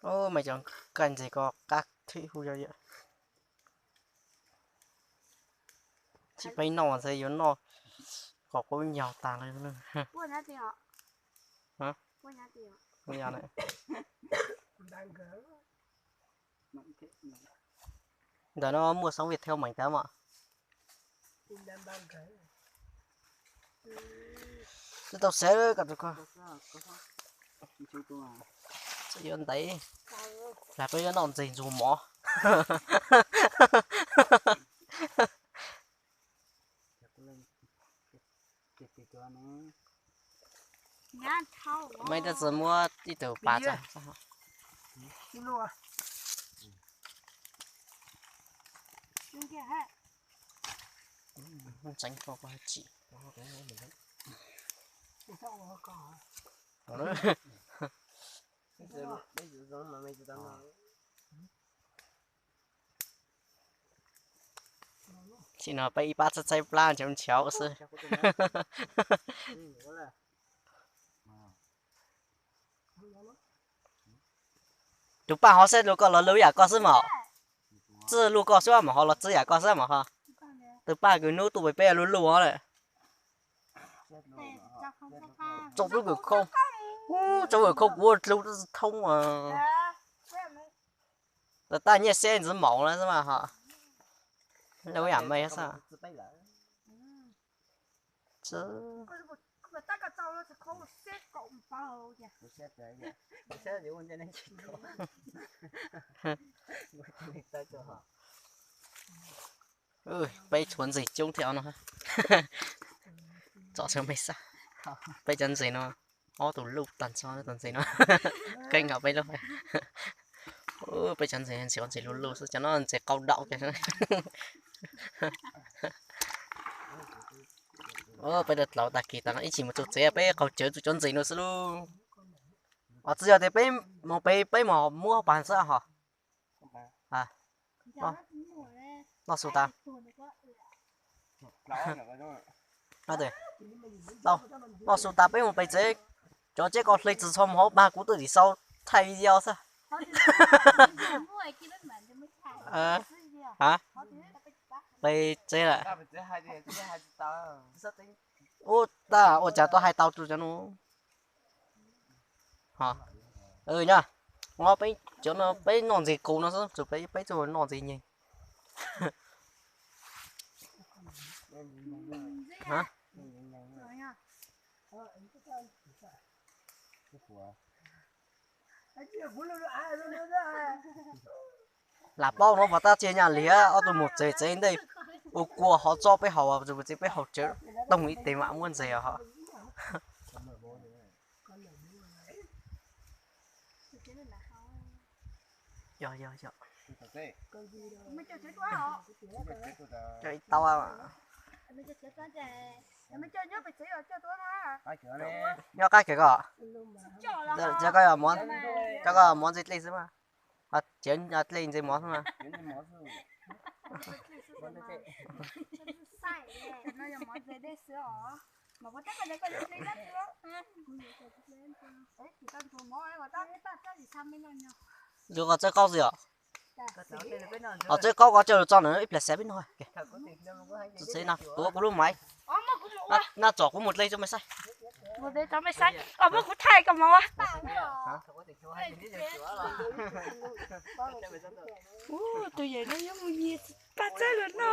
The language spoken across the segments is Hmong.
Ub, mas cov nqaij ntses ko qab thwm hu yom. Tsis peb noj ntxhe yuav noj kom qub nyaug tas li. Ntawm no muaj xoob Viettel meem tas mas. Twb tau xev kom tus ko. Txawm yuav ntev, lam peb yuav noj ntses ntxuag mov. Maiv Tab Txwv muab ib tug pas tso. Tseev koj tsim. Sim no peb ib pab txaib txaib plab nchav nchav xwb. Tus paj hov saib lus koj los lus yam koj xwb mas. Txij lus koj xwb mas ho los txij yam koj xwb mas ho. Tus paj kws hnub tuaj pem peb lub lub lawm. Tsaus ntuj kawg khau, tsaus ntuj kawg khau kuv ua dlub thoob. Tag tag nyiaj xeb ntxiv maum na xwb mas ho. Lub yam me xwb. Peb tshuav ntses coob thiab no. Tsom sawv me xab. Peb cov ntses no, ob tug luj tag nrho tau ntses no. Keeb nkaus peb lub. Peb cov ntses, ntses, ntses luj luj xwb, cov no ntses qau daum cas. Peb dawb dlaus tag kis tas no ib chim mus txog tsev peb qaug cawv txog cov ntses no xwb lauj. Os, tsis yog tias peb mus pem peb mus muab pas xwb hos. Noj su tas. Noj su tas peb mus pem tsev, cov tsev ko hle tsis txhob mus hauv pas, kuv twb dim sau thaij video xwb. Pem tsev lawm. Ub, tab ua cas tuaj hais tau rau cov no. Nyob, peb cov no peb noj ntses qus no xwb, peb tsuas noj ntses nyeg. Lam paub no pom tab tsis nyaj li ob tug mus tsev tsev ntej ua kua hov tsob peb haus, tsev peb haus tsawv toog ib teg mam muab ntses os. Yog, yog, yog. Coj ib tau. Nyob qab kiag ko. Cov ko mov ntse dlej xwb mas. Cov dlej ntse mov xwb mas. Lub ko txawb qaub xwb os. Os, txawb qaub ko coj lug tso na ib pliag xav peb noj. Tuav kuv lub maiv. Naj tsom kuv mus dlej tso mej saib. Tus yawm no yuav mus nyiag paj txawb lug no.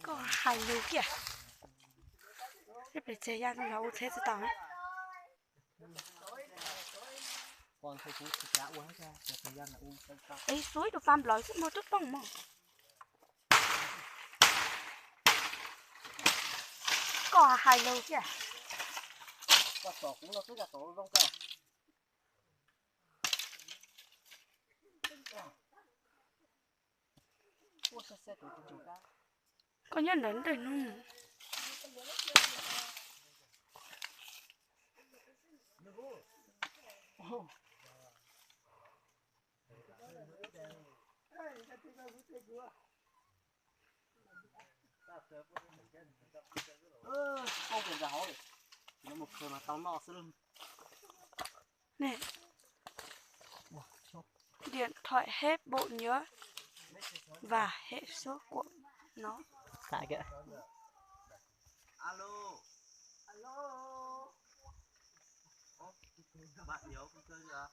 Koj hais lus kiag. Ib pliag tseg ya no los ua tsheb tsis tau. Es xuav ib tug pas nplawm xwb mas twb poob mog. Koj hais lus kiag. Koj nyob ntawm ntawm no. Nè, điện thoại hết bộ nhớ và hệ số của nó. Xav kìa. Alo. Alo. Ơ, bạn Hiếu không chơi nữa à?